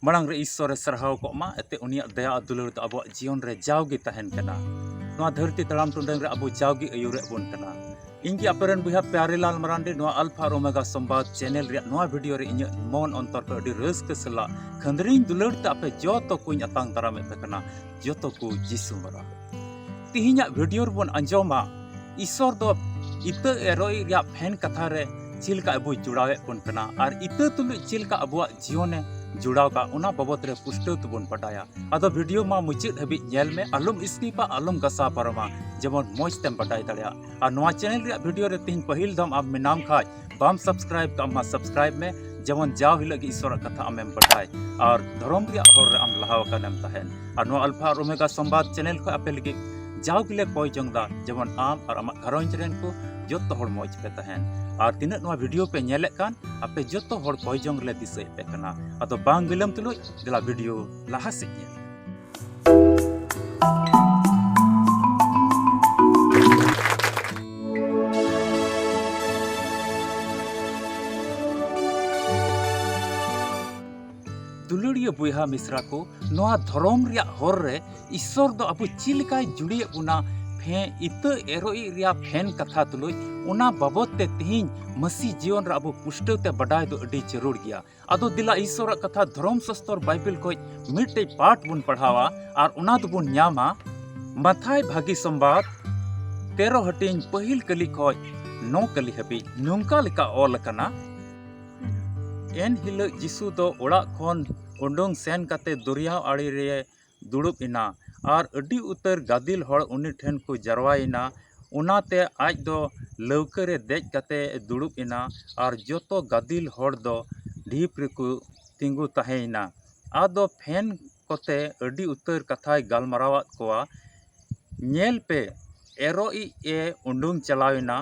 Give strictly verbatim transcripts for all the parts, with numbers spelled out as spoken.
ᱢᱟᱲᱟᱝ ᱨᱮ ᱤᱥᱥᱚᱨᱮ ᱥᱟᱨᱦᱟᱣ ᱠᱚᱜ ᱢᱟ, ᱮᱱᱛᱮ ᱩᱱᱤᱭᱟᱜ ᱫᱟᱭᱟ ᱟᱨ ᱫᱩᱞᱟᱹᱲ ᱫᱚ ᱟᱵᱚᱣᱟᱜ ᱡᱤᱭᱚᱱ ᱨᱮ ᱡᱟᱣᱜᱮ ᱛᱟᱦᱮᱱ ᱠᱟᱱᱟ᱾ ᱱᱚᱣᱟ ᱫᱷᱟᱹᱨᱛᱤ ᱛᱟᱲᱟᱢ ᱴᱩᱰᱟᱹᱝ ᱨᱮ ᱟᱵᱚ ᱡᱟᱣᱜᱮ ᱟᱹᱭᱩᱨᱮᱫ ᱵᱚᱱ ᱠᱟᱱᱟ᱾ ᱤᱧ ᱜᱮ ᱟᱯᱮ ᱨᱮᱱ ᱵᱚᱭᱦᱟ ᱯᱮᱭᱟᱨᱤᱞᱟᱞ ᱢᱟᱨᱟᱱᱰᱤ ᱱᱚᱣᱟ ᱟᱞᱯᱷᱟ ᱟᱨ ᱳᱢᱮᱜᱟ ᱥᱚᱢᱵᱟᱫ ᱪᱮᱱᱮᱞ ᱨᱮᱭᱟᱜ ᱱᱚᱣᱟ ᱵᱷᱤᱰᱤᱭᱳ ᱨᱮ ᱤᱧᱟᱹᱜ ᱢᱚᱱ ᱚᱱᱛᱚᱨ ᱠᱷᱚᱱ ᱟᱹᱰᱤ ᱨᱟᱹᱥᱠᱟᱹ ᱥᱟᱞᱟᱜ ᱠᱷᱟᱹᱱᱫᱽᱨᱤᱧ ᱫᱩᱞᱟᱹᱲ ᱛᱮ ᱟᱯᱮ ᱡᱚᱛᱚ ᱠᱚᱧ ᱟᱛᱟᱝ ᱫᱟᱨᱟᱢᱮᱫ ᱯᱮ ᱠᱟᱱᱟ᱾ ᱡᱚᱛᱚ ᱠᱚ ᱡᱤᱥᱩ ᱢᱟᱨᱟ᱾ ᱛᱮᱦᱮᱧᱟᱜ ᱵᱷᱤᱰᱤᱭᱳ ᱨᱮᱵᱚᱱ ᱟᱸᱡᱚᱢᱟ ᱤᱥᱥᱚᱨ ᱫᱚ ᱤᱛᱟᱹ ᱮᱨᱚᱜ ᱨᱮᱭᱟᱜ ᱯᱷᱮᱱ ᱠᱟᱛᱷᱟ ᱨᱮ ᱪᱮᱫ ᱞᱮᱠᱟ ᱟᱵᱚᱭ ᱡᱚᱲᱟᱣᱮᱫ ᱵᱚᱱ ᱠᱟᱱᱟ ᱟᱨ ᱤᱛᱟᱹ ᱛᱩᱞᱩᱡ ᱪᱮᱫ ᱞᱮᱠᱟ ᱟᱵᱚᱣᱟᱜ ᱡᱤᱭᱚᱱᱮ ᱡᱚᱲᱟᱣ ᱠᱟᱜ, ᱚᱱᱟ ᱵᱟᱵᱚᱛ ᱨᱮ ᱯᱩᱥᱴᱟᱹᱣ ᱛᱮᱵᱚᱱ ᱵᱟᱰᱟᱭᱟ᱾ ᱟᱫᱚ ᱵᱷᱤᱰᱤᱭᱳ ᱢᱟ ᱢᱩᱪᱟᱹᱫ ᱦᱟᱹᱵᱤᱡ ᱧᱮᱞ ᱢᱮ, ᱟᱞᱚᱢ ᱥᱠᱤᱯᱟ, ᱟᱞᱚᱢ ᱜᱟᱥᱟᱣ ᱯᱟᱨᱚᱢᱟ, ᱡᱮᱢᱚᱱ ᱢᱚᱡᱽ ᱛᱮᱢ ᱵᱟᱰᱟᱭ ᱫᱟᱲᱮᱭᱟᱜ᱾ ᱟᱨ ᱱᱚᱣᱟ ᱪᱮᱱᱮᱞ ᱨᱮᱭᱟᱜ ᱵᱷᱤᱰᱤᱭᱳ ᱨᱮ ᱛᱮᱦᱮᱧ ᱯᱟᱹᱦᱤᱞ ᱫᱷᱟᱣ ᱟᱢ ᱢᱮᱱᱟᱢ ᱠᱷᱟᱡ, ᱵᱟᱢ ᱥᱟᱵᱥᱠᱨᱟᱭᱤᱵ ᱠᱟᱜ ᱢᱟ, ᱥᱟᱵᱥᱠᱨᱟᱭᱤᱵ ᱢᱮ, ᱡᱮᱢᱚᱱ ᱡᱟᱣ ᱦᱤᱞᱳᱜ ᱜᱮ ᱤᱥᱥᱚᱨᱟᱜ ᱠᱟᱛᱷᱟ ᱟᱢᱮᱢ ᱵᱟᱰᱟᱭ ᱟᱨ ᱫᱷᱚᱨᱚᱢ ᱨᱮᱭᱟᱜ ᱦᱚᱨ ᱨᱮ ᱟᱢ ᱞᱟᱦᱟ ᱟᱠᱟᱱᱮᱢ ᱛᱟᱦᱮᱱ᱾ ᱟᱨ ᱱᱚᱣᱟ ᱟᱞᱯᱷᱟ ᱟᱨ ᱳᱢᱮᱜᱟ ᱥᱚᱢᱵᱟᱫ ᱪᱮᱱᱮᱞ ᱠᱷᱚᱱ ᱟᱯᱮ ᱞᱟᱹᱜᱤᱫ ᱡᱟᱣ ᱜᱮᱞᱮ ᱠᱚᱭ ᱡᱚᱝ ᱫᱟ, ᱡᱮᱢᱚᱱ ᱟᱢ ᱟᱨ ᱟᱢᱟᱜ ᱜᱷᱟᱨᱚᱸᱡᱽ ᱨᱮᱱ ᱠᱚ ᱡᱚᱛᱚ ᱦᱚᱲ ᱢᱚᱡᱽ ᱯᱮ ᱛᱟᱦᱮᱱ᱾ ᱟᱨ ᱛᱤᱱᱟᱹᱜ ᱱᱚᱣᱟ ᱵᱷᱤᱰᱤᱭᱳ ᱯᱮ ᱧᱮᱞᱮᱫ ᱠᱟᱱ, ᱟᱯᱮ ᱡᱚᱛᱚ ᱦᱚᱲ ᱠᱚᱭ ᱡᱚᱝ ᱞᱮ ᱫᱤᱥᱟᱹᱭᱮᱫ ᱯᱮ ᱠᱟᱱᱟ᱾ ᱟᱫᱚ ᱵᱟᱝ ᱵᱤᱞᱚᱢ ᱛᱩᱞᱩᱡ ᱫᱮᱞᱟ ᱵᱷᱤᱰᱤᱭᱳ ᱞᱟᱦᱟ ᱥᱮᱫ ᱧᱮᱞ᱾ ᱫᱩᱞᱟᱹᱲᱤᱭᱟᱹ ᱵᱚᱭᱦᱟ ᱢᱤᱥᱨᱟ ᱠᱚ, ᱱᱚᱣᱟ ᱫᱷᱚᱨᱚᱢ ᱨᱮᱭᱟᱜ ᱦᱚᱨ ᱨᱮ ᱤᱥᱥᱚᱨ ᱫᱚ ᱟᱵᱚ ᱪᱮᱫ ᱞᱮᱠᱟᱭ ᱡᱩᱲᱤᱭᱮᱫ ᱵᱚᱱᱟ, ᱯᱷᱮ-, ᱤᱛᱟᱹ ᱮᱨᱚᱜ ᱨᱮᱭᱟᱜ ᱯᱷᱮᱱ ᱠᱟᱛᱷᱟ ᱛᱩᱞᱩᱡ, ᱚᱱᱟ ᱵᱟᱵᱚᱛ ᱛᱮ ᱛᱮᱦᱮᱧ ᱢᱟᱹᱥᱤ ᱡᱤᱭᱚᱱ ᱨᱮ ᱟᱵᱚ ᱯᱩᱥᱴᱟᱹᱣ ᱛᱮ ᱵᱟᱰᱟᱭ ᱫᱚ ᱟᱹᱰᱤ ᱡᱟᱹᱨᱩᱲ ᱜᱮᱭᱟ᱾ ᱟᱫᱚ ᱫᱮᱞᱟ ᱤᱥᱥᱚᱨᱟᱜ ᱠᱟᱛᱷᱟ ᱫᱷᱚᱨᱚᱢ ᱥᱟᱥᱛᱚᱨ ᱵᱟᱭᱵᱮᱞ ᱠᱷᱚᱡ ᱢᱤᱫᱴᱮᱡ ᱯᱟᱴ ᱵᱚᱱ ᱯᱟᱲᱦᱟᱣᱟ ᱟᱨ ᱚᱱᱟ ᱫᱚᱵᱚᱱ ᱧᱟᱢᱟ ᱢᱟᱛᱷᱟᱭ ᱵᱷᱟᱹᱜᱤ ᱥᱚᱢᱵᱟᱫ ᱛᱮᱨᱚ ᱦᱟᱹᱴᱤᱧ ᱯᱟᱹᱦᱤᱞ ᱠᱟᱹᱞᱤ ᱠᱷᱚᱡ ᱱᱚ ᱠᱟᱹᱞᱤ ᱦᱟᱹᱵᱤᱡ᱾ ᱱᱚᱝᱠᱟ ᱞᱮᱠᱟ ᱚᱞ ᱟᱠᱟᱱᱟ, ᱮᱱ ᱦᱤᱞᱳᱜ ᱡᱤᱥᱩ ᱫᱚ ᱚᱲᱟᱜ ᱠᱷᱚᱱ ᱩᱰᱩᱝ ᱥᱮᱱ ᱠᱟᱛᱮ ᱫᱚᱨᱭᱟ ᱟᱲᱮ ᱨᱮ ᱫᱩᱲᱩᱵ ᱮᱱᱟ, ᱟᱨ ᱟᱹᱰᱤ ᱩᱛᱟᱹᱨ ᱜᱟᱫᱮᱞ ᱦᱚᱲ ᱩᱱᱤ ᱴᱷᱮᱱ ᱠᱚ ᱡᱟᱨᱣᱟᱭᱮᱱᱟ᱾ ᱚᱱᱟᱛᱮ ᱟᱡ ᱫᱚ ᱞᱟᱹᱣᱠᱟᱹ ᱨᱮ ᱫᱮᱡ ᱠᱟᱛᱮ ᱫᱩᱲᱩᱵ ᱮᱱᱟ, ᱟᱨ ᱡᱚᱛᱚ ᱜᱟᱫᱮᱞ ᱦᱚᱲ ᱫᱚ ᱰᱷᱤᱯ ᱨᱮᱠᱚ ᱛᱤᱸᱜᱩ ᱛᱟᱦᱮᱸᱭᱮᱱᱟ᱾ ᱟᱫᱚ ᱯᱷᱮᱱ ᱠᱚᱛᱮ ᱟᱹᱰᱤ ᱩᱛᱟᱹᱨ ᱠᱟᱛᱷᱟᱭ ᱜᱟᱞᱢᱟᱨᱟᱣᱟᱫ ᱠᱚᱣᱟ᱾ ᱧᱮᱞ ᱯᱮ, ᱮᱨᱚᱜ ᱤᱡ ᱮ ᱩᱰᱩᱝ ᱪᱟᱞᱟᱣ ᱮᱱᱟ,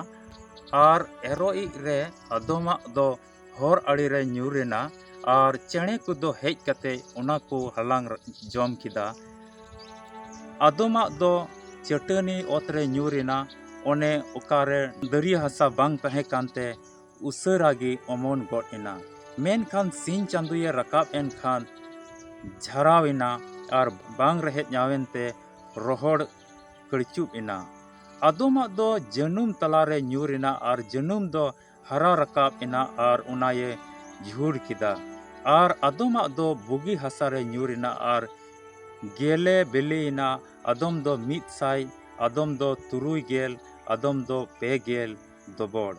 ᱟᱨ ᱮᱨᱚᱜ ᱤᱡ ᱨᱮ ᱟᱫᱚᱢᱟᱜ ᱫᱚ ᱦᱚᱨ ᱟᱲᱮ ᱨᱮ ᱧᱩᱨ ᱮᱱᱟ, ᱟᱨ ᱪᱮᱬᱮ ᱠᱚᱫᱚ ᱦᱮᱡ ᱠᱟᱛᱮ ᱚᱱᱟ ᱠᱚ ᱦᱟᱞᱟᱝ ᱡᱚᱢ ᱠᱮᱫᱟ᱾ ᱟᱫᱚᱢᱟᱜ ᱫᱚ ᱪᱟᱹᱴᱟᱹᱱᱤ ᱚᱛ ᱨᱮ ᱧᱩᱨ ᱮᱱᱟ, ᱚᱱᱮ ᱚᱠᱟᱨᱮ ᱫᱟᱹᱨᱭᱟᱹ ᱦᱟᱥᱟ ᱵᱟᱝ ᱛᱟᱦᱮᱸ ᱠᱟᱱᱛᱮ ᱩᱥᱟᱹᱨᱟ ᱜᱮ ᱚᱢᱚᱱ ᱜᱚᱫ ᱮᱱᱟ᱾ ᱢᱮᱱᱠᱷᱟᱱ ᱥᱤᱧ ᱪᱟᱸᱫᱚᱭᱮ ᱨᱟᱠᱟᱵ ᱮᱱ ᱠᱷᱟᱱ ᱡᱷᱟᱨᱟᱣ ᱮᱱᱟ ᱟᱨ ᱵᱟᱝ ᱨᱮᱦᱮᱫ ᱧᱟᱢᱮᱱ ᱛᱮ ᱨᱚᱦᱚᱲ ᱠᱟᱹᱲᱪᱩᱵ ᱮᱱᱟ᱾ ᱟᱫᱚᱢᱟᱜ ᱫᱚ ᱡᱟᱹᱱᱩᱢ ᱛᱟᱞᱟᱨᱮ ᱧᱩᱨ ᱮᱱᱟ ᱟᱨ ᱡᱟᱹᱱᱩᱢ ᱫᱚ ᱦᱟᱨᱟ ᱨᱟᱠᱟᱵ ᱮᱱᱟ ᱟᱨ ᱚᱱᱟᱭᱮ ᱡᱷᱩᱲ ᱠᱮᱫᱟ᱾ ᱟᱨ ᱟᱫᱚᱢᱟᱜ ᱫᱚ ᱵᱩᱜᱤ ᱦᱟᱥᱟᱨᱮ ᱧᱩᱨ ᱮᱱᱟ ᱟᱨ ᱜᱮᱞᱮ ᱵᱤᱞᱤᱭᱮᱱᱟ, ᱟᱫᱚᱢ ᱫᱚ ᱢᱤᱫ ᱥᱟᱭ, ᱟᱫᱚᱢ ᱫᱚ ᱛᱩᱨᱩᱭ ᱜᱮᱞ, ᱟᱫᱚᱢ ᱫᱚ ᱯᱮ ᱜᱮᱞ ᱫᱚᱵᱚᱲ᱾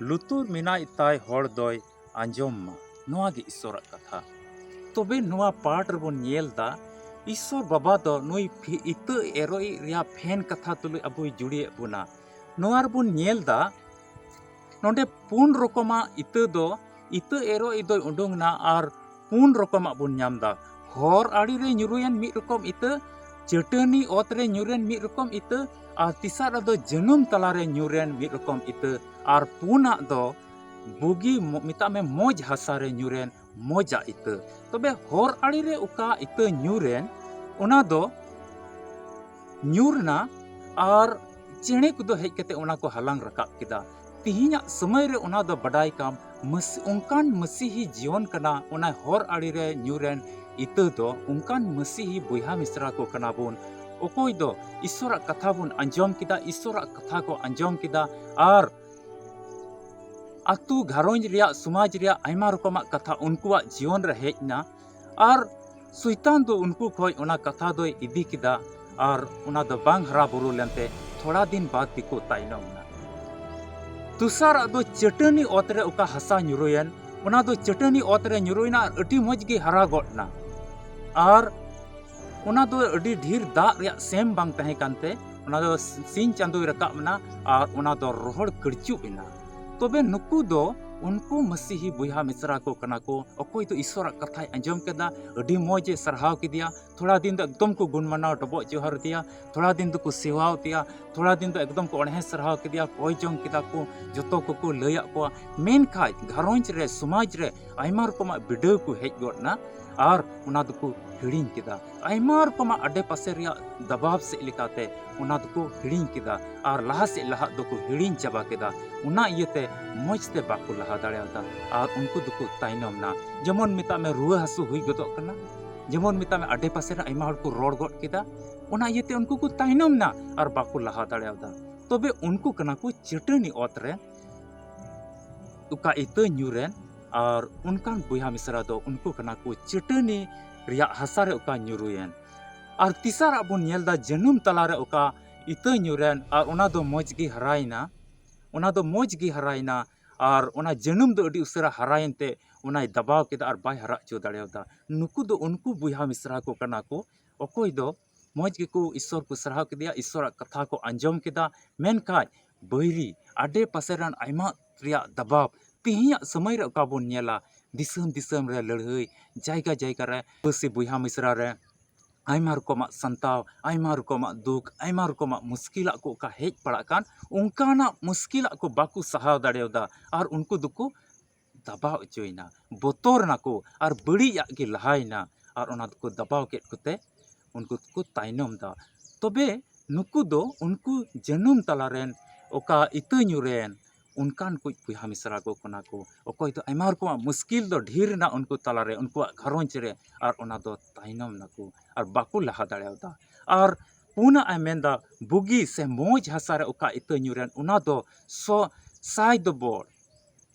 ᱞᱩᱛᱩᱨ ᱢᱮᱱᱟᱭ ᱛᱟᱭ ᱦᱚᱲ ᱫᱚᱭ ᱟᱸᱡᱚᱢ ᱢᱟ᱾ ᱱᱚᱣᱟ ᱜᱮ ᱤᱥᱚᱨᱟᱜ ᱠᱟᱛᱷᱟ᱾ ᱛᱚᱵᱮ ᱱᱚᱣᱟ ᱯᱟᱴ ᱨᱮᱵᱚᱱ ᱧᱮᱞ ᱫᱟ, ᱤᱥᱚᱨ ᱵᱟᱵᱟ ᱫᱚ ᱱᱩᱭ ᱯᱷᱤ-, ᱤᱛᱟᱹ ᱮᱨᱚᱜ ᱤᱡ ᱨᱮᱭᱟᱜ ᱯᱷᱮᱱ ᱠᱟᱛᱷᱟ ᱛᱩᱞᱩᱡ ᱟᱵᱚᱭ ᱡᱩᱲᱤᱭᱮᱫ ᱵᱚᱱᱟ᱾ ᱱᱚᱣᱟ ᱨᱮᱵᱚᱱ ᱧᱮᱞ ᱫᱟ, ᱱᱚᱰᱮ ᱯᱩᱱ ᱨᱚᱠᱚᱢᱟᱜ ᱤᱛᱟᱹ ᱫᱚ ᱤᱛᱟᱹ ᱮᱨᱚᱜ ᱤᱡ ᱫᱚᱭ ᱩᱰᱩᱝ ᱮᱱᱟ ᱟᱨ ᱯᱩᱱ ᱨᱚᱠᱚᱢᱟᱜ ᱵᱚᱱ ᱧᱟᱢ ᱫᱟ᱾ ᱦᱚᱨ ᱟᱲᱮ ᱨᱮ ᱧᱩᱨᱩᱭᱮᱱ ᱢᱤᱫ ᱨᱚᱠᱚᱢ ᱤᱛᱟᱹ, ᱪᱟᱹᱴᱟᱹᱱᱤ ᱚᱛ ᱨᱮ ᱧᱩᱨᱮᱱ ᱢᱤᱫ ᱨᱚᱠᱚᱢ ᱤᱛᱟᱹ, ᱟᱨ ᱛᱮᱥᱟᱨᱟᱜ ᱫᱚ ᱡᱟᱹᱱᱩᱢ ᱛᱟᱞᱟᱨᱮ ᱧᱩᱨᱮᱱ ᱢᱤᱫ ᱨᱚᱠᱚᱢ ᱤᱛᱟᱹ, ᱟᱨ ᱯᱩᱱᱟᱜ ᱫᱚ ᱵᱩᱜᱤ ᱢᱚ-, ᱢᱮᱛᱟᱜ ᱢᱮ ᱢᱚᱡᱽ ᱦᱟᱥᱟ ᱨᱮ ᱧᱩᱨᱮᱱ ᱢᱚᱡᱟᱜ ᱤᱛᱟᱹ᱾ ᱛᱚᱵᱮ ᱦᱚᱨ ᱟᱲᱮ ᱨᱮ ᱚᱠᱟ ᱤᱛᱟᱹ ᱧᱩᱨᱮᱱ, ᱚᱱᱟ ᱫᱚ ᱧᱩᱨ ᱮᱱᱟ ᱟᱨ ᱪᱮᱬᱮ ᱠᱚᱫᱚ ᱦᱮᱡ ᱠᱟᱛᱮ ᱚᱱᱟ ᱠᱚ ᱦᱟᱞᱟᱝ ᱨᱟᱠᱟᱵ ᱠᱮᱫᱟ᱾ ᱛᱤᱦᱤᱧᱟᱜ ᱥᱚᱢᱚᱭ ᱨᱮ ᱚᱱᱟ ᱫᱚ ᱵᱟᱰᱟᱭ ᱠᱟᱢ, ᱢᱟᱹᱥ-, ᱚᱱᱠᱟᱱ ᱢᱟᱹᱥᱤᱦᱤ ᱡᱤᱭᱚᱱ ᱠᱟᱱᱟ ᱚᱱᱟ ᱦᱚᱨ ᱟᱲᱮ ᱨᱮ ᱧᱩᱨᱮᱱ ᱤᱛᱟᱹ ᱫᱚ᱾ ᱚᱱᱠᱟᱱ ᱢᱟᱹᱥᱤᱦᱤ ᱵᱚᱭᱦᱟ ᱢᱤᱥᱨᱟ ᱠᱚ ᱠᱟᱱᱟ ᱵᱚᱱ, ᱚᱠᱚᱭ ᱫᱚ ᱤᱥᱚᱨᱟᱜ ᱠᱟᱛᱷᱟ ᱵᱚᱱ ᱟᱸᱡᱚᱢ ᱠᱮᱫᱟ, ᱤᱥᱚᱨᱟᱜ ᱠᱟᱛᱷᱟ ᱠᱚ ᱟᱸᱡᱚᱢ ᱠᱮᱫᱟ, ᱟᱨ ᱟᱛᱳ ᱜᱷᱟᱨᱚᱸᱡᱽ ᱨᱮᱭᱟᱜ, ᱥᱚᱢᱟᱡᱽ ᱨᱮᱭᱟᱜ ᱟᱭᱢᱟ ᱨᱚᱠᱚᱢᱟᱜ ᱠᱟᱛᱷᱟ ᱩᱱᱠᱩᱣᱟᱜ ᱡᱤᱭᱚᱱ ᱨᱮ ᱦᱮᱡ ᱮᱱᱟ᱾ ᱟᱨ ᱥᱚᱭᱛᱟᱱ ᱫᱚ ᱩᱱᱠᱩ ᱠᱷᱚᱡ ᱚᱱᱟ ᱠᱟᱛᱷᱟ ᱫᱚᱭ ᱤᱫᱤ ᱠᱮᱫᱟ ᱟᱨ ᱚᱱᱟ ᱫᱚ ᱵᱟᱝ ᱦᱟᱨᱟ ᱵᱩᱨᱩ ᱞᱮᱱᱛᱮ ᱛᱷᱚᱲᱟ ᱫᱤᱱ ᱵᱟᱫ ᱜᱮᱠᱚ ᱛᱟᱭᱱᱚᱢ ᱮᱱᱟ᱾ ᱫᱚᱥᱟᱨᱟᱜ ᱫᱚ ᱪᱟᱹᱴᱟᱹᱱᱤ ᱚᱛ ᱨᱮ ᱚᱠᱟ ᱦᱟᱥᱟ ᱧᱩᱨᱩᱭᱮᱱ, ᱚᱱᱟ ᱫᱚ ᱪᱟᱹᱴᱟᱹᱱᱤ ᱚᱛ ᱨᱮ ᱧᱩᱨᱩᱭᱮᱱᱟ ᱟᱨ ᱟᱹᱰᱤ ᱢᱚᱡᱽ ᱜᱮ ᱦᱟᱨᱟ ᱜᱚᱫ ᱮᱱᱟ᱾ ᱟᱨ ᱚᱱᱟ ᱫᱚ ᱟᱹᱰᱤ ᱰᱷᱮᱨ ᱫᱟᱜ ᱨᱮᱭᱟᱜ ᱥᱮᱢ ᱵᱟᱝ ᱛᱟᱦᱮᱸ ᱠᱟᱱᱛᱮ ᱚᱱᱟ ᱫᱚ ᱥᱤᱧ ᱪᱟᱸᱫᱚᱭ ᱨᱟᱠᱟᱵ ᱮᱱᱟ ᱟᱨ ᱚᱱᱟ ᱫᱚ ᱨᱚᱦᱚᱲ ᱠᱟᱹᱲᱪᱩᱵ ᱮᱱᱟ᱾ ᱛᱚᱵᱮ ᱱᱩᱠᱩ ᱫᱚ ᱩᱱᱠᱩ ᱢᱟᱹᱥᱤᱦᱤ ᱵᱚᱭᱦᱟ ᱢᱤᱥᱨᱟ ᱠᱚ ᱠᱟᱱᱟ ᱠᱚ, ᱚᱠᱚᱭ ᱫᱚ ᱤᱥᱚᱨᱟᱜ ᱠᱟᱛᱷᱟᱭ ᱟᱸᱡᱚᱢ ᱠᱮᱫᱟ, ᱟᱹᱰᱤ ᱢᱚᱡᱽ ᱮ ᱥᱟᱨᱦᱟᱣ ᱠᱮᱫᱮᱭᱟ᱾ ᱛᱷᱚᱲᱟ ᱫᱤᱱ ᱫᱚ ᱮᱠᱫᱚᱢ ᱠᱚ ᱜᱩᱱ ᱢᱟᱱᱟᱣ ᱰᱚᱵᱚᱜ ᱡᱚᱦᱟᱨ ᱟᱫᱮᱭᱟ, ᱛᱷᱚᱲᱟ ᱫᱤᱱ ᱫᱚᱠᱚ ᱥᱮᱣᱟᱣ ᱟᱫᱮᱭᱟ, ᱛᱷᱚᱲᱟ ᱫᱤᱱ ᱫᱚ ᱮᱠᱫᱚᱢ ᱠᱚ ᱚᱬᱦᱮ ᱥᱟᱨᱦᱟᱣ ᱠᱮᱫᱮᱭᱟ, ᱠᱚᱭ ᱡᱚᱝ ᱠᱮᱫᱟ ᱠᱚ, ᱡᱚᱛᱚ ᱠᱚᱠᱚ ᱞᱟᱹᱭᱟᱫ ᱠᱚᱣᱟ᱾ ᱢᱮᱱᱠᱷᱟᱡ ᱜᱷᱟᱨᱚᱸᱡᱽ ᱨᱮ, ᱥᱚᱢᱟᱡᱽ ᱨᱮ ᱟᱭᱢᱟ ᱨᱚᱠᱚᱢᱟᱜ ᱵᱤᱰᱟᱹᱣ ᱠᱚ ᱦᱮᱡ ᱜᱚᱫ ᱮᱱᱟ ᱟᱨ ᱚᱱᱟ ᱫᱚᱠᱚ ᱦᱤᱲᱤᱧ ᱠᱮᱫᱟ᱾ ᱟᱭᱢᱟ ᱨᱚᱠᱚᱢᱟᱜ ᱟᱰᱮ ᱯᱟᱥᱮ ᱨᱮᱭᱟᱜ ᱫᱟᱵᱟᱣ ᱥᱮᱫ ᱞᱮᱠᱟᱛᱮ ᱚᱱᱟ ᱫᱚᱠᱚ ᱦᱤᱲᱤᱧ ᱠᱮᱫᱟ ᱟᱨ ᱞᱟᱦᱟ ᱥᱮᱫ ᱞᱟᱦᱟᱜ ᱫᱚᱠᱚ ᱦᱤᱲᱤᱧ ᱪᱟᱵᱟ ᱠᱮᱫᱟ᱾ ᱚᱱᱟ ᱤᱭᱟᱹᱛᱮ ᱢᱚᱡᱽ ᱛᱮ ᱵᱟᱠᱚ ᱞᱟᱦᱟ ᱫᱟᱲᱮᱭᱟᱫᱟ ᱟᱨ ᱩᱱᱠᱩ ᱫᱚᱠᱚ ᱛᱟᱭᱱᱚᱢ ᱮᱱᱟ᱾ ᱡᱮᱢᱚᱱ ᱢᱮᱛᱟᱜ ᱢᱮ ᱨᱩᱣᱟᱹ ᱦᱟᱹᱥᱩ ᱦᱩᱭ ᱜᱚᱫᱚᱜ ᱠᱟᱱᱟ, ᱡᱮᱢᱚᱱ ᱢᱮᱛᱟᱜ ᱢᱮ, ᱟᱰᱮ ᱯᱟᱥᱮ ᱨᱮ ᱟᱭᱢᱟ ᱦᱚᱲ ᱠᱚ ᱨᱚᱲ ᱜᱚᱫ ᱠᱮᱫᱟ, ᱚᱱᱟ ᱤᱭᱟᱹᱛᱮ ᱩᱱᱠᱩ ᱠᱚ ᱛᱟᱭᱱᱚᱢ ᱱᱟ ᱟᱨ ᱵᱟᱠᱚ ᱞᱟᱦᱟ ᱫᱟᱲᱮᱭᱟᱫᱟ᱾ ᱛᱚᱵᱮ ᱩᱱᱠᱩ ᱠᱟᱱᱟ ᱠᱚ ᱪᱟᱹᱴᱟᱹᱱᱤ ᱚᱛ ᱨᱮ ᱚᱠᱟ ᱤᱛᱟᱹ ᱧᱩᱨᱮᱱ, ᱟᱨ ᱚᱱᱠᱟᱱ ᱵᱚᱭᱦᱟ ᱢᱤᱥᱨᱟ ᱫᱚ ᱩᱱᱠᱩ ᱠᱟᱱᱟ ᱠᱚ ᱪᱟᱹᱴᱟᱹᱱᱤ ᱨᱮᱭᱟᱜ ᱦᱟᱥᱟ ᱨᱮ ᱚᱠᱟ ᱧᱩᱨᱩᱭᱮᱱ᱾ ᱟᱨ ᱛᱮᱥᱟᱨᱟᱜ ᱵᱚᱱ ᱧᱮᱞ ᱮᱫᱟ, ᱡᱟᱹᱱᱩᱢ ᱛᱟᱞᱟ ᱨᱮ ᱚᱠᱟ ᱤᱛᱟᱹ ᱧᱩᱨᱮᱱ, ᱟᱨ ᱚᱱᱟ ᱫᱚ ᱢᱚᱡᱽ ᱜᱮ ᱦᱟᱨᱟᱭᱮᱱᱟ, ᱚᱱᱟ ᱫᱚ ᱢᱚᱡᱽ ᱜᱮ ᱦᱟᱨᱟᱭᱮᱱᱟ, ᱟᱨ ᱚᱱᱟ ᱡᱟᱹᱱᱩᱢ ᱫᱚ ᱟᱹᱰᱤ ᱩᱥᱟᱹᱨᱟ ᱦᱟᱨᱟᱭᱮᱱ ᱛᱮ ᱚᱱᱟᱭ ᱫᱟᱵᱟᱣ ᱠᱮᱫᱟ ᱟᱨ ᱵᱟᱭ ᱦᱟᱨᱟ ᱦᱚᱪᱚ ᱫᱟᱲᱮᱭᱟᱫᱟ᱾ ᱱᱩᱠᱩ ᱫᱚ ᱩᱱᱠᱩ ᱵᱚᱭᱦᱟ ᱢᱤᱥᱨᱟ ᱠᱚ ᱠᱟᱱᱟ ᱠᱚ, ᱚᱠᱚᱭ ᱫᱚ ᱢᱚᱡᱽ ᱜᱮᱠᱚ ᱤᱥᱥᱚᱨ ᱠᱚ ᱥᱟᱨᱦᱟᱣ ᱠᱮᱫᱮᱭᱟ, ᱤᱥᱥᱚᱨᱟᱜ ᱠᱟᱛᱷᱟ ᱠᱚ ᱟᱸᱡᱚᱢ ᱠᱮᱫᱟ, ᱢᱮᱱᱠᱷᱟᱱ ᱵᱟᱹᱭᱨᱤ ᱟᱰᱮ ᱯᱟᱥᱮ ᱨᱮᱱ ᱟᱭᱢᱟ ᱨᱮᱭᱟᱜ ᱫᱟᱵᱟᱣ, ᱛᱮᱦᱮᱧᱟᱜ ᱥᱚᱢᱚᱭ ᱨᱮ ᱚᱠᱟ ᱵᱚᱱ ᱧᱮᱞᱟ, ᱫᱤᱥᱚᱢ ᱫᱤᱥᱚᱢ ᱨᱮ ᱞᱟᱹᱲᱦᱟᱹᱭ, ᱡᱟᱭᱜᱟ ᱡᱟᱭᱜᱟ ᱨᱮ ᱯᱟᱹᱨᱥᱤ ᱵᱚᱭᱦᱟ ᱢᱤᱥᱨᱟ ᱨᱮ ᱟᱭᱢᱟ ᱨᱚᱠᱚᱢᱟᱜ ᱥᱟᱱᱛᱟᱣ, ᱟᱭᱢᱟ ᱨᱚᱠᱚᱢᱟᱜ ᱫᱩᱠ, ᱟᱭᱢᱟ ᱨᱚᱠᱚᱢᱟᱜ ᱢᱩᱥᱠᱤᱞᱟᱜ ᱠᱚ ᱚᱠᱟ ᱦᱮᱡ ᱯᱟᱲᱟᱜ ᱠᱟᱱ, ᱚᱱᱠᱟᱱᱟᱜ ᱢᱩᱥᱠᱤᱞᱟᱜ ᱠᱚ ᱵᱟᱠᱚ ᱥᱟᱦᱟᱣ ᱫᱟᱲᱮᱭᱟᱫᱟ ᱟᱨ ᱩᱱᱠᱩ ᱫᱚᱠᱚ ᱫᱟᱵᱟᱣ ᱦᱚᱪᱚᱭᱮᱱᱟ, ᱵᱚᱛᱚᱨ ᱱᱟᱠᱚ ᱟᱨ ᱵᱟᱹᱲᱤᱡᱟᱜ ᱜᱮ ᱞᱟᱦᱟᱭᱮᱱᱟ᱾ ᱟᱨ ᱚᱱᱟ ᱫᱚᱠᱚ ᱫᱟᱵᱟᱣ ᱠᱮᱫ ᱠᱚᱛᱮ ᱩᱱᱠᱩ ᱫᱚᱠᱚ ᱛᱟᱭᱱᱚᱢ ᱫᱟ᱾ ᱛᱚᱵᱮ ᱱᱩᱠᱩ ᱫᱚ ᱩᱱᱠᱩ ᱡᱟᱹᱱᱩᱢ ᱛᱟᱞᱟᱨᱮᱱ ᱚᱠᱟ ᱤᱛᱟᱹ ᱧᱩᱨᱮᱱ ᱚᱱᱠᱟᱱ ᱠᱚ ᱵᱚᱭᱦᱟ ᱢᱤᱥᱨᱟ ᱠᱚ ᱠᱟᱱᱟ ᱠᱚ, ᱚᱠᱚᱭ ᱫᱚ ᱟᱭᱢᱟ ᱨᱚᱠᱚᱢᱟᱜ ᱢᱩᱥᱠᱤᱞ ᱫᱚ ᱰᱷᱮᱨ ᱮᱱᱟ ᱩᱱᱠᱩ ᱛᱟᱞᱟᱨᱮ, ᱩᱱᱠᱩᱣᱟᱜ ᱜᱷᱟᱨᱚᱸᱡᱽ ᱨᱮ, ᱟᱨ ᱚᱱᱟ ᱫᱚ ᱛᱟᱭᱱᱚᱢ ᱱᱟᱠᱚ ᱟᱨ ᱵᱟᱠᱚ ᱞᱟᱦᱟ ᱫᱟᱲᱮᱭᱟᱫᱟ᱾ ᱟᱨ ᱯᱩᱱᱟᱜ ᱮ ᱢᱮᱱᱫᱟ, ᱵᱩᱜᱤ ᱥᱮ ᱢᱚᱡᱽ ᱦᱟᱥᱟ ᱨᱮ ᱚᱠᱟ ᱤᱛᱟᱹ ᱧᱩᱨᱮᱱ, ᱚᱱᱟ ᱫᱚ ᱥᱚ ᱥᱟᱭ ᱫᱚᱵᱚᱲ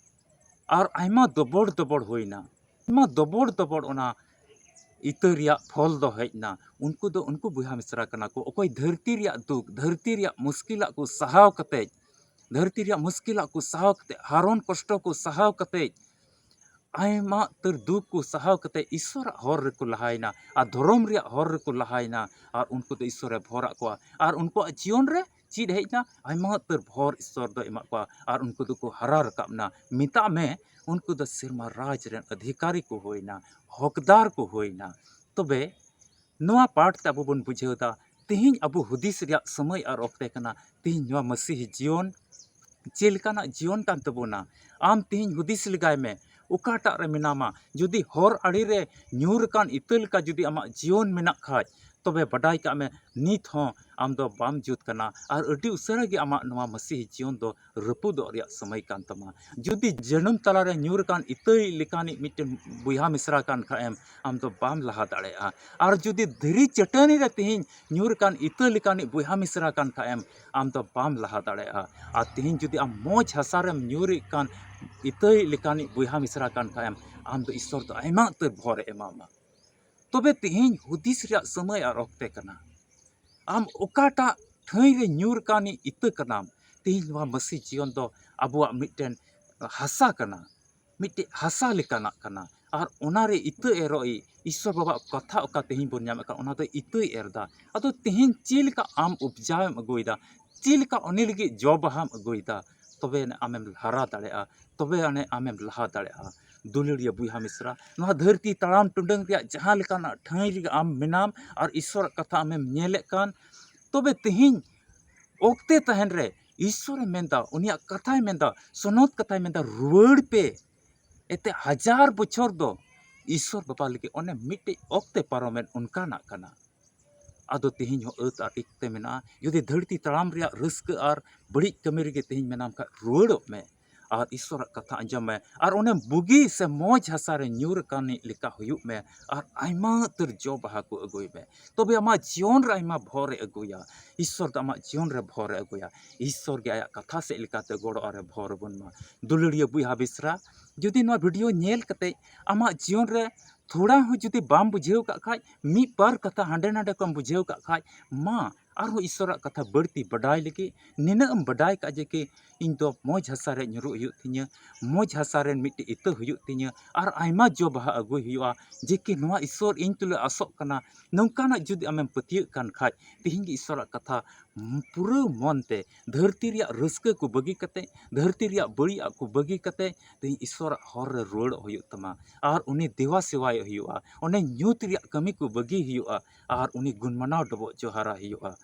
ᱟᱨ ᱟᱭᱢᱟ ᱫᱚᱵᱚᱲ ᱫᱚᱵᱚᱲ ᱦᱩᱭᱱᱟ, ᱟᱭᱢᱟ ᱫᱚᱵᱚᱲ ᱫᱚᱵᱚᱲ ᱚᱱᱟ ᱤᱛᱟᱹ ᱨᱮᱭᱟᱜ ᱯᱷᱚᱞ ᱫᱚ ᱦᱮᱡ ᱮᱱᱟ᱾ ᱩᱱᱠᱩ ᱫᱚ ᱩᱱᱠᱩ ᱵᱚᱭᱦᱟ ᱢᱤᱥᱨᱟ ᱠᱟᱱᱟ ᱠᱚ, ᱚᱠᱚᱭ ᱫᱷᱟᱹᱨᱛᱤ ᱨᱮᱭᱟᱜ ᱫᱩᱠ, ᱫᱷᱟᱹᱨᱛᱤ ᱨᱮᱭᱟᱜ ᱢᱩᱥᱠᱤᱞᱟᱜ ᱠᱚ ᱥᱟᱦᱟᱣ ᱠᱟᱛᱮ, ᱫᱷᱟᱹᱨᱛᱤ ᱨᱮᱭᱟᱜ ᱢᱩᱥᱠᱤᱞᱟᱜ ᱠᱚ ᱥᱟᱦᱟᱣ ᱠᱟᱛᱮ, ᱦᱟᱨᱚᱱ ᱠᱚᱥᱴᱚ ᱠᱚ ᱥᱟᱦᱟᱣ ᱠᱟᱛᱮ, ᱟᱭᱢᱟ ᱩᱛᱟᱹᱨ ᱫᱩᱠ ᱠᱚ ᱥᱟᱦᱟᱣ ᱠᱟᱛᱮ ᱤᱥᱥᱚᱨᱟᱜ ᱦᱚᱨ ᱨᱮᱠᱚ ᱞᱟᱦᱟᱭᱮᱱᱟ ᱟᱨ ᱫᱷᱚᱨᱚᱢ ᱨᱮᱭᱟᱜ ᱦᱚᱨ ᱨᱮᱠᱚ ᱞᱟᱦᱟᱭᱮᱱᱟ᱾ ᱟᱨ ᱩᱱᱠᱩ ᱫᱚ ᱤᱥᱥᱚᱨᱮ ᱵᱷᱚᱨᱟᱜ ᱠᱚᱣᱟ ᱟᱨ ᱩᱱᱠᱩᱣᱟᱜ ᱡᱤᱭᱚᱱ ᱨᱮ ᱪᱮᱫ ᱦᱮᱡ ᱮᱱᱟ? ᱟᱭᱢᱟ ᱩᱛᱟᱹᱨ ᱵᱷᱚᱨ ᱤᱥᱥᱚᱨ ᱫᱚ ᱮᱢᱟᱜ ᱠᱚᱣᱟ ᱟᱨ ᱩᱱᱠᱩ ᱫᱚᱠᱚ ᱦᱟᱨᱟ ᱨᱟᱠᱟᱵ ᱮᱱᱟ᱾ ᱢᱮᱛᱟᱜ ᱢᱮ, ᱩᱱᱠᱩ ᱫᱚ ᱥᱮᱨᱢᱟ ᱨᱟᱡᱽ ᱨᱮᱱ ᱚᱫᱷᱤᱠᱟᱨᱤ ᱠᱚ ᱦᱩᱭᱱᱟ, ᱦᱚᱠᱫᱟᱨ ᱠᱚ ᱦᱩᱭᱱᱟ᱾ ᱛᱚᱵᱮ ᱱᱚᱣᱟ ᱯᱟᱴ ᱛᱮ ᱟᱵᱚ ᱵᱚᱱ ᱵᱩᱡᱷᱟᱹᱣ ᱮᱫᱟ, ᱛᱮᱦᱮᱧ ᱟᱵᱚ ᱦᱩᱫᱤᱥ ᱨᱮᱭᱟᱜ ᱥᱚᱢᱚᱭ ᱟᱨ ᱚᱠᱛᱮ ᱠᱟᱱᱟ᱾ ᱛᱮᱦᱮᱧ ᱱᱚᱣᱟ ᱢᱟᱹᱥᱤᱦᱤ ᱡᱤᱭᱚᱱ ᱪᱮᱫ ᱞᱮᱠᱟᱱᱟᱜ ᱡᱤᱭᱚᱱ ᱠᱟᱱ ᱛᱟᱵᱚᱱᱟ? ᱟᱢ ᱛᱮᱦᱮᱧ ᱦᱩᱫᱤᱥ ᱞᱮᱜᱟᱭ ᱢᱮ, ᱚᱠᱟᱴᱟᱜ ᱨᱮ ᱢᱮᱱᱟᱢᱟ? ᱡᱩᱫᱤ ᱦᱚᱨ ᱟᱲᱮ ᱨᱮ ᱧᱩᱨ ᱟᱠᱟᱱ ᱤᱛᱟᱹ ᱞᱮᱠᱟ ᱡᱩᱫᱤ ᱟᱢᱟᱜ ᱡᱤᱭᱚᱱ ᱢᱮᱱᱟᱜ ᱠᱷᱟᱡ, ᱛᱚᱵᱮ ᱵᱟᱰᱟᱭ ᱠᱟᱜ ᱢᱮ, ᱱᱤᱛ ᱦᱚᱸ ᱟᱢ ᱫᱚ ᱵᱟᱢ ᱡᱩᱛ ᱠᱟᱱᱟ ᱟᱨ ᱟᱹᱰᱤ ᱩᱥᱟᱹᱨᱟ ᱜᱮ ᱟᱢᱟᱜ ᱱᱚᱣᱟ ᱢᱟᱹᱥᱤᱦᱤ ᱡᱤᱭᱚᱱ ᱫᱚ ᱨᱟᱹᱯᱩᱫᱚᱜ ᱨᱮᱭᱟᱜ ᱥᱚᱢᱚᱭ ᱠᱟᱱ ᱛᱟᱢᱟ᱾ ᱡᱩᱫᱤ ᱡᱟᱹᱱᱩᱢ ᱛᱟᱞᱟᱨᱮ ᱧᱩᱨ ᱟᱠᱟᱱ ᱤᱛᱟᱹ ᱞᱮᱠᱟᱱᱤᱡ ᱢᱤᱫᱴᱮᱱ ᱵᱚᱭᱦᱟ ᱢᱤᱥᱨᱟ ᱠᱟᱱ ᱠᱷᱟᱡ ᱮᱢ, ᱟᱢ ᱫᱚ ᱵᱟᱢ ᱞᱟᱦᱟ ᱫᱟᱲᱮᱭᱟᱜᱼᱟ᱾ ᱟᱨ ᱡᱩᱫᱤ ᱫᱷᱤᱨᱤ ᱪᱟᱹᱴᱟᱹᱱᱤ ᱨᱮ ᱛᱮᱦᱮᱧ ᱧᱩᱨ ᱟᱠᱟᱱ ᱤᱛᱟᱹ ᱞᱮᱠᱟᱱᱤᱡ ᱵᱚᱭᱦᱟ ᱢᱤᱥᱨᱟ ᱠᱟᱱ ᱠᱷᱟᱡ ᱮᱢ, ᱟᱢ ᱫᱚ ᱵᱟᱢ ᱞᱟᱦᱟ ᱫᱟᱲᱮᱭᱟᱜᱼᱟ᱾ ᱟᱨ ᱛᱮᱦᱮᱧ ᱡᱩᱫᱤ ᱟᱢ ᱢᱚᱡᱽ ᱦᱟᱥᱟ ᱨᱮᱢ ᱧᱩᱨ ᱟᱠᱟᱱ ᱤᱛᱟᱹ ᱞᱮᱠᱟᱱᱤᱡ ᱵᱚᱭᱦᱟ ᱢᱤᱥᱨᱟ ᱠᱟᱱ ᱠᱷᱟᱡ ᱮᱢ, ᱟᱢ ᱫᱚ ᱤᱥᱥᱚᱨ ᱫᱚ ᱟᱭᱢᱟ ᱩᱛᱟᱹᱨ ᱵᱷᱚᱨ ᱮ ᱮᱢᱟᱢᱟ᱾ ᱛᱚᱵᱮ ᱛᱮᱦᱮᱧ ᱦᱩᱫᱤᱥ ᱨᱮᱭᱟᱜ ᱥᱚᱢᱚᱭ ᱟᱨ ᱚᱠᱛᱮ ᱠᱟᱱᱟ᱾ ᱟᱢ ᱚᱠᱟᱴᱟᱜ ᱴᱷᱟᱹᱭ ᱨᱮ ᱧᱩᱨ ᱟᱠᱟᱱᱤᱡ ᱤᱛᱟᱹ ᱠᱟᱱᱟᱢ, ᱛᱮᱦᱮᱧ ᱱᱚᱣᱟ ᱢᱟᱹᱥᱤ ᱡᱤᱭᱚᱱ ᱫᱚ ᱟᱵᱚᱣᱟᱜ ᱢᱤᱫᱴᱮᱱ ᱦᱟᱥᱟ ᱠᱟᱱᱟ, ᱢᱤᱫᱴᱮᱡ ᱦᱟᱥᱟ ᱞᱮᱠᱟᱱᱟᱜ ᱠᱟᱱᱟ᱾ ᱟᱨ ᱚᱱᱟᱨᱮ ᱤᱛᱟᱹ ᱮᱨᱚᱜ ᱤᱡ ᱤᱥᱥᱚᱨ ᱵᱟᱵᱟᱣᱟᱜ ᱠᱟᱛᱷᱟ ᱚᱠᱟ ᱛᱮᱦᱮᱧ ᱵᱚᱱ ᱧᱟᱢᱮᱫ ᱠᱟᱱ, ᱚᱱᱟ ᱫᱚ ᱤᱛᱟᱹᱭ ᱮᱨ ᱮᱫᱟ᱾ ᱟᱫᱚ ᱛᱮᱦᱮᱧ ᱪᱮᱫ ᱞᱮᱠᱟ ᱟᱢ ᱩᱯᱡᱟᱣ ᱮᱢ ᱟᱹᱜᱩᱭᱮᱫᱟ, ᱪᱮᱫ ᱞᱮᱠᱟ ᱩᱱᱤ ᱞᱟᱹᱜᱤᱫ ᱡᱚ ᱵᱟᱦᱟᱢ ᱟᱹᱜᱩᱭᱮᱫᱟ, ᱛᱚᱵᱮ ᱟᱹᱱᱤᱡ ᱟᱢᱮᱢ ᱦᱟᱨᱟ ᱫᱟᱲᱮᱭᱟᱜᱼᱟ, ᱛᱚᱵᱮ ᱟᱹᱱᱤᱡ ᱟᱢᱮᱢ ᱞᱟᱦᱟ ᱫᱟᱲᱮᱭᱟᱜᱼᱟ᱾ ᱫᱩᱞᱟᱹᱲᱤᱭᱟᱹ ᱵᱚᱭᱦᱟ ᱢᱤᱥᱨᱟ, ᱱᱚᱣᱟ ᱫᱷᱟᱹᱨᱛᱤ ᱛᱟᱲᱟᱢ ᱴᱩᱰᱟᱹᱝ ᱨᱮᱭᱟᱜ ᱡᱟᱦᱟᱸ ᱞᱮᱠᱟᱱᱟᱜ ᱴᱷᱟᱹᱭ ᱨᱮᱜᱮ ᱟᱢ ᱢᱮᱱᱟᱢ ᱟᱨ ᱤᱥᱥᱚᱨᱟᱜ ᱠᱟᱛᱷᱟ ᱟᱢᱮᱢ ᱧᱮᱞᱮᱫ ᱠᱟᱱ, ᱛᱚᱵᱮ ᱛᱮᱦᱮᱧ ᱚᱠᱛᱮ ᱛᱟᱦᱮᱱ ᱨᱮ ᱤᱥᱥᱚᱨᱮ ᱢᱮᱱᱫᱟ, ᱩᱱᱤᱭᱟᱜ ᱠᱟᱛᱷᱟᱭ ᱢᱮᱱᱫᱟ, ᱥᱚᱱᱚᱛ ᱠᱟᱛᱷᱟᱭ ᱢᱮᱱᱫᱟ, ᱨᱩᱣᱟᱹᱲ ᱯᱮ᱾ ᱮᱱᱛᱮ ᱦᱟᱡᱟᱨ ᱵᱚᱪᱷᱚᱨ ᱫᱚ ᱤᱥᱥᱚᱨ ᱵᱟᱵᱟ ᱞᱟᱹᱜᱤᱫ ᱚᱱᱮ ᱢᱤᱫᱴᱮᱡ ᱚᱠᱛᱮ ᱯᱟᱨᱚᱢᱮᱱ ᱚᱱᱠᱟᱱᱟᱜ ᱠᱟᱱᱟ᱾ ᱟᱫᱚ ᱛᱮᱦᱮᱧ ᱦᱚᱸ ᱟᱹᱛ ᱟᱨ ᱤᱠᱛᱮ ᱢᱮᱱᱟᱜᱼᱟ᱾ ᱡᱩᱫᱤ ᱫᱷᱟᱹᱨᱛᱤ ᱛᱟᱲᱟᱢ ᱨᱮᱭᱟᱜ ᱨᱟᱹᱥᱠᱟᱹ ᱟᱨ ᱵᱟᱹᱲᱤᱡ ᱠᱟᱹᱢᱤ ᱨᱮᱜᱮ ᱛᱮᱦᱮᱧ ᱢᱮᱱᱟᱢ ᱠᱷᱟᱡ, ᱨᱩᱣᱟᱹᱲᱚᱜ ᱢᱮ ᱟᱨ ᱤᱥᱥᱚᱨᱟᱜ ᱠᱟᱛᱷᱟ ᱟᱸᱡᱚᱢ ᱢᱮ ᱟᱨ ᱚᱱᱮ ᱵᱩᱜᱤ ᱥᱮ ᱢᱚᱡᱽ ᱦᱟᱥᱟ ᱨᱮ ᱧᱩᱨ ᱟᱠᱟᱱᱤᱡ ᱞᱮᱠᱟ ᱦᱩᱭᱩᱜ ᱢᱮ ᱟᱨ ᱟᱭᱢᱟ ᱩᱛᱟᱹᱨ ᱡᱚ ᱵᱟᱦᱟ ᱠᱚ ᱟᱹᱜᱩᱭ ᱢᱮ᱾ ᱛᱚᱵᱮ ᱟᱢᱟᱜ ᱡᱤᱭᱚᱱ ᱨᱮ ᱟᱭᱢᱟ ᱵᱷᱚᱨ ᱮ ᱟᱹᱜᱩᱭᱟ᱾ ᱤᱥᱥᱚᱨ ᱫᱚ ᱟᱢᱟᱜ ᱡᱤᱭᱚᱱ ᱨᱮ ᱵᱷᱚᱨ ᱮ ᱟᱹᱜᱩᱭᱟ᱾ ᱤᱥᱥᱚᱨ ᱜᱮ ᱟᱭᱟᱜ ᱠᱟᱛᱷᱟ ᱥᱮᱫ ᱞᱮᱠᱟᱛᱮ ᱜᱚᱲᱚ ᱟᱨᱮ ᱵᱷᱚᱨ ᱟᱵᱚᱱ ᱢᱟ᱾ ᱫᱩᱞᱟᱹᱲᱤᱭᱟᱹ ᱵᱚᱭᱦᱟ ᱢᱤᱥᱨᱟ, ᱡᱩᱫᱤ ᱱᱚᱣᱟ ᱵᱷᱤᱰᱤᱭᱳ ᱧᱮᱞ ᱠᱟᱛᱮ ᱟᱢᱟᱜ ᱡᱤᱭᱚᱱ ᱨᱮ ᱛᱷᱚᱲᱟ ᱦᱚᱸ ᱡᱩᱫᱤ ᱵᱟᱢ ᱵᱩᱡᱷᱟᱹᱣ ᱠᱟᱜ ᱠᱷᱟᱡ, ᱢᱤᱫ ᱵᱟᱨ ᱠᱟᱛᱷᱟ ᱦᱟᱸᱰᱮ ᱱᱟᱰᱮ ᱠᱚᱢ ᱵᱩᱡᱷᱟᱹᱣ ᱠᱟᱜ ᱠᱷᱟᱡ, ᱢᱟ ᱟᱨᱦᱚᱸ ᱤᱥᱥᱚᱨᱟᱜ ᱠᱟᱛᱷᱟ ᱵᱟᱹᱲᱛᱤ ᱵᱟᱰᱟᱭ ᱞᱟᱹᱜᱤᱫ ᱱᱤᱱᱟᱹᱜ ᱮᱢ ᱵᱟᱰᱟᱭ ᱠᱟᱜ ᱡᱮ ᱠᱤ ᱤᱧ ᱫᱚ ᱢᱚᱡᱽ ᱦᱟᱥᱟ ᱨᱮ ᱧᱩᱨᱩᱜ ᱦᱩᱭᱩᱜ ᱛᱤᱧᱟᱹ, ᱢᱚᱡᱽ ᱦᱟᱥᱟ ᱨᱮᱱ ᱢᱤᱫᱴᱮᱡ ᱤᱛᱟᱹ ᱦᱩᱭᱩᱜ ᱛᱤᱧᱟᱹ ᱟᱨ ᱟᱭᱢᱟ ᱡᱚ ᱵᱟᱦᱟ ᱟᱹᱜᱩᱭ ᱦᱩᱭᱩᱜᱼᱟ, ᱡᱮ ᱠᱤ ᱱᱚᱣᱟ ᱤᱥᱥᱚᱨ ᱤᱧ ᱛᱩᱞᱩᱡ ᱟᱥᱚᱜ ᱠᱟᱱᱟ᱾ ᱱᱚᱝᱠᱟᱱᱟᱜ ᱡᱩᱫᱤ ᱟᱢᱮᱢ ᱯᱟᱹᱛᱭᱟᱹᱜ ᱠᱟᱱ ᱠᱷᱟᱡ, ᱛᱮᱦᱮᱧ ᱜᱮ ᱤᱥᱥᱚᱨᱟᱜ ᱠᱟᱛᱷᱟ ᱯᱩᱨᱟᱹ ᱢᱚᱱ ᱛᱮ, ᱫᱷᱟᱹᱨᱛᱤ ᱨᱮᱭᱟᱜ ᱨᱟᱹᱥᱠᱟᱹ ᱠᱚ ᱵᱟᱹᱜᱤ ᱠᱟᱛᱮ, ᱫᱷᱟᱹᱨᱛᱤ ᱨᱮᱭᱟᱜ ᱵᱟᱹᱲᱤᱡᱟᱜ ᱠᱚ ᱵᱟᱹᱜᱤ ᱠᱟᱛᱮ, ᱛᱮᱦᱮᱧ ᱤᱥᱥᱚᱨᱟᱜ ᱦᱚᱨ ᱨᱮ ᱨᱩᱣᱟᱹᱲᱚᱜ ᱦᱩᱭᱩᱜ ᱛᱟᱢᱟ᱾ ᱟᱨ ᱩᱱᱤ ᱫᱮᱣᱟ ᱥᱮᱣᱟᱭ ᱦᱩᱭᱩᱜᱼᱟ, ᱚᱱᱮ ᱧᱩᱛ ᱨᱮᱭᱟᱜ ᱠᱟᱹᱢᱤ ᱠᱚ ᱵᱟᱹᱜᱤ ᱦᱩᱭᱩᱜᱼᱟ, ᱟᱨ ᱩᱱᱤ ᱜᱩᱱ ᱢᱟᱱᱟᱣ ᱰᱚᱵᱚᱜ ᱡᱚᱦᱟᱨᱟᱭ ᱦᱩᱭᱩᱜᱼᱟ᱾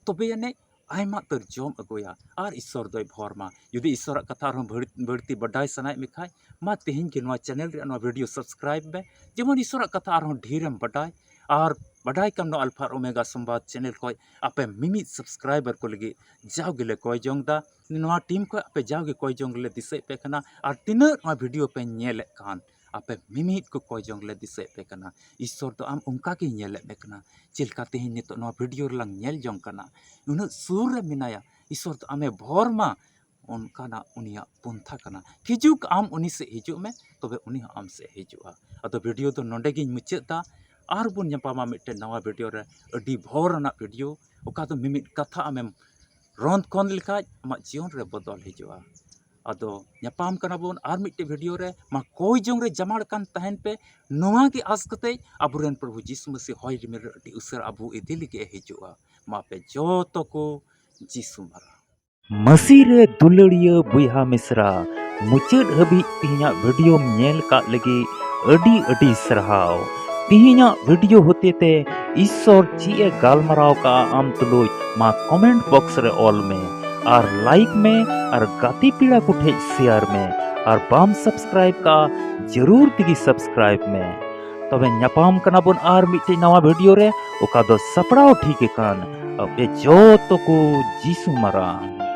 ᱛᱚᱵᱮ ᱟᱹᱱᱤᱡ ᱟᱭᱢᱟ ᱩᱛᱟᱹᱨ ᱡᱚᱢ ᱟᱹᱜᱩᱭᱟ ᱟᱨ ᱤᱥᱥᱚᱨ ᱫᱚᱭ ᱵᱷᱚᱨ ᱢᱟ᱾ ᱡᱩᱫᱤ ᱤᱥᱥᱚᱨᱟᱜ ᱠᱟᱛᱷᱟ ᱟᱨᱦᱚᱸ ᱵᱟᱹᱲ- ᱵᱟᱹᱲᱛᱤ ᱵᱟᱰᱟᱭ ᱥᱟᱱᱟᱭᱮᱫ ᱢᱮ ᱠᱷᱟᱡ, ᱢᱟ ᱛᱮᱦᱮᱧ ᱜᱮ ᱱᱚᱣᱟ ᱪᱮᱱᱮᱞ ᱨᱮᱭᱟᱜ ᱱᱚᱣᱟ ᱵᱷᱤᱰᱤᱭᱳ ᱥᱟᱵᱥᱠᱨᱟᱭᱤᱵ ᱢᱮ, ᱡᱮᱢᱚᱱ ᱤᱥᱥᱚᱨᱟᱜ ᱠᱟᱛᱷᱟ ᱟᱨᱦᱚᱸ ᱰᱷᱮᱨᱮᱢ ᱵᱟᱰᱟᱭ᱾ ᱟᱨ ᱵᱟᱰᱟᱭ ᱠᱟᱢ ᱱᱚᱣᱟ ᱟᱞᱯᱷᱟ ᱟᱨ ᱳᱢᱮᱜᱟ ᱥᱚᱢᱵᱟᱫ ᱪᱮᱱᱮᱞ ᱠᱷᱚᱡ ᱟᱯᱮ ᱢᱤᱢᱤᱫ ᱥᱟᱵᱥᱠᱨᱟᱭᱵᱟᱨ ᱠᱚ ᱞᱟᱹᱜᱤᱫ ᱡᱟᱣ ᱜᱮᱞᱮ ᱠᱚᱭ ᱡᱚᱝ ᱫᱟ᱾ ᱱᱚᱣᱟ ᱴᱤᱢ ᱠᱷᱚᱡ ᱟᱯᱮ ᱡᱟᱣ ᱜᱮ ᱠᱚᱭ ᱡᱚᱝ ᱞᱮ ᱫᱤᱥᱟᱹᱭᱮᱫ ᱯᱮ ᱠᱟᱱᱟ, ᱟᱨ ᱛᱤᱱᱟᱹᱜ ᱱᱚᱣᱟ ᱵᱷᱤᱰᱤᱭᱳ ᱯᱮ ᱧᱮᱞᱮᱫ ᱠᱟᱱ, ᱟᱯᱮ ᱢᱤᱢᱤᱫ ᱠᱚ ᱠᱚᱭ ᱡᱚᱝ ᱞᱮ ᱫᱤᱥᱟᱹᱭᱮᱫ ᱯᱮ ᱠᱟᱱᱟ᱾ ᱤᱥᱥᱚᱨ ᱫᱚ ᱟᱢ ᱚᱱᱠᱟ ᱜᱮ ᱧᱮᱞᱮᱫ ᱢᱮ ᱠᱟᱱᱟ, ᱪᱮᱫ ᱞᱮᱠᱟ ᱛᱮᱦᱮᱧ ᱱᱤᱛᱚᱜ ᱱᱚᱣᱟ ᱵᱷᱤᱰᱤᱭᱳ ᱨᱮᱞᱟᱝ ᱧᱮᱞ ᱡᱚᱝ ᱠᱟᱱᱟ᱾ ᱩᱱᱟᱹᱜ ᱥᱩᱨ ᱨᱮ ᱢᱮᱱᱟᱭᱟ, ᱤᱥᱥᱚᱨ ᱫᱚ ᱟᱢᱮ ᱵᱷᱚᱨ ᱢᱟ, ᱚᱱᱠᱟᱱᱟᱜ ᱩᱱᱤᱭᱟᱜ ᱯᱚᱱᱛᱷᱟ ᱠᱟᱱᱟ᱾ ᱦᱤᱡᱩᱜ ᱟᱢ ᱩᱱᱤ ᱥᱮᱫ ᱦᱤᱡᱩᱜ ᱢᱮ, ᱛᱚᱵᱮ ᱩᱱᱤ ᱦᱚᱸ ᱟᱢ ᱥᱮᱫ ᱦᱤᱡᱩᱜᱼᱟ᱾ ᱟᱫᱚ ᱵᱷᱤᱰᱤᱭᱳ ᱫᱚ ᱱᱚᱰᱮ ᱜᱤᱧ ᱢᱩᱪᱟᱹᱫ ᱫᱟ᱾ ᱟᱨ ᱵᱚᱱ ᱧᱟᱯᱟᱢᱟ ᱢᱤᱫᱴᱮᱱ ᱱᱟᱣᱟ ᱵᱷᱤᱰᱤᱭᱳ ᱨᱮ, ᱟᱹᱰᱤ ᱵᱷᱚᱨ ᱟᱱᱟᱜ ᱵᱷᱤᱰᱤᱭᱳ, ᱚᱠᱟ ᱫᱚ ᱢᱤᱢᱤᱫ ᱠᱟᱛᱷᱟ ᱟᱢᱮᱢ ᱨᱚᱸᱫ ᱠᱷᱚᱸᱫ ᱞᱮᱠᱷᱟᱡ ᱟᱢᱟᱜ ᱡᱤᱭᱚᱱ ᱨᱮ ᱵᱚᱫᱚᱞ ᱦᱤᱡᱩᱜᱼᱟ᱾ ᱟᱫᱚ ᱧᱟᱯᱟᱢ ᱠᱟᱱᱟ ᱵᱚᱱ ᱟᱨ ᱢᱤᱫᱴᱮᱡ ᱵᱷᱤᱰᱤᱭᱳ ᱨᱮ᱾ ᱢᱟ ᱠᱚᱭ ᱡᱚᱝ ᱨᱮ ᱡᱟᱢᱟᱲ ᱠᱟᱱ ᱛᱟᱦᱮᱱ ᱯᱮ, ᱱᱚᱣᱟ ᱜᱮ ᱟᱸᱥ ᱠᱟᱛᱮ ᱟᱵᱚᱨᱮᱱ ᱯᱨᱚᱵᱷᱩ ᱡᱤᱥᱩ ᱢᱟᱹᱥᱤ ᱦᱚᱭ ᱨᱤᱢᱤᱞ ᱨᱮ ᱟᱹᱰᱤ ᱩᱥᱟᱹᱨᱟ ᱟᱵᱚ ᱤᱫᱤ ᱞᱟᱹᱜᱤᱫ ᱮ ᱦᱤᱡᱩᱜᱼᱟ᱾ ᱢᱟ ᱟᱯᱮ ᱡᱚᱛᱚ ᱠᱚ ᱡᱤᱥᱩ ᱢᱟᱨᱟᱝ᱾ ᱢᱟᱹᱥᱤ ᱨᱮ ᱫᱩᱞᱟᱹᱲᱤᱭᱟᱹ ᱵᱚᱭᱦᱟ ᱢᱤᱥᱨᱟ, ᱢᱩᱪᱟᱹᱫ ᱦᱟᱹᱵᱤᱡ ᱛᱮᱦᱮᱧᱟᱜ ᱵᱷᱤᱰᱤᱭᱳᱢ ᱧᱮᱞ ᱠᱟᱜ ᱞᱟᱹᱜᱤᱫ ᱟᱹᱰᱤ ᱟᱹᱰᱤ ᱥᱟᱨᱦᱟᱣ᱾ ᱛᱮᱦᱮᱧᱟᱜ ᱵᱷᱤᱰᱤᱭᱳ ᱦᱚᱛᱮᱛᱮ ᱤᱥᱥᱚᱨ ᱪᱮᱫ ᱮ ᱜᱟᱞᱢᱟᱨᱟᱣ ᱠᱟᱜᱼᱟ ᱟᱢ ᱛᱩᱞᱩᱡ, ᱢᱟ ᱠᱚᱢᱮᱱᱴ ᱵᱚᱠᱥ ᱨᱮ ᱚᱞ ᱢᱮ ᱟᱨ ᱞᱟᱭᱤᱠ ᱢᱮ ᱟᱨ ᱜᱟᱛᱮ ᱯᱮᱲᱟ ᱠᱚ ᱴᱷᱮᱡ ᱥᱮᱭᱟᱨ ᱢᱮ ᱟᱨ ᱵᱟᱢ ᱥᱟᱵᱥᱠᱨᱟᱭᱤᱵ ᱠᱟᱜᱼᱟ, ᱡᱟᱹᱨᱩᱲ ᱛᱮᱜᱮ ᱥᱟᱵᱥᱠᱨᱟᱭᱤᱵ ᱢᱮ᱾ ᱛᱚᱵᱮ ᱧᱟᱯᱟᱢ ᱠᱟᱱᱟ ᱵᱚᱱ ᱟᱨ ᱢᱤᱫᱴᱮᱡ ᱱᱟᱣᱟ ᱵᱷᱤᱰᱤᱭᱳ ᱨᱮ, ᱚᱠᱟ ᱫᱚ ᱥᱟᱯᱲᱟᱣ ᱴᱷᱤᱠ ᱟᱠᱟᱱ᱾ ᱟᱯᱮ ᱡᱚᱛᱚ ᱠᱚ ᱡᱤᱥᱩ ᱢᱟᱨᱟᱝ᱾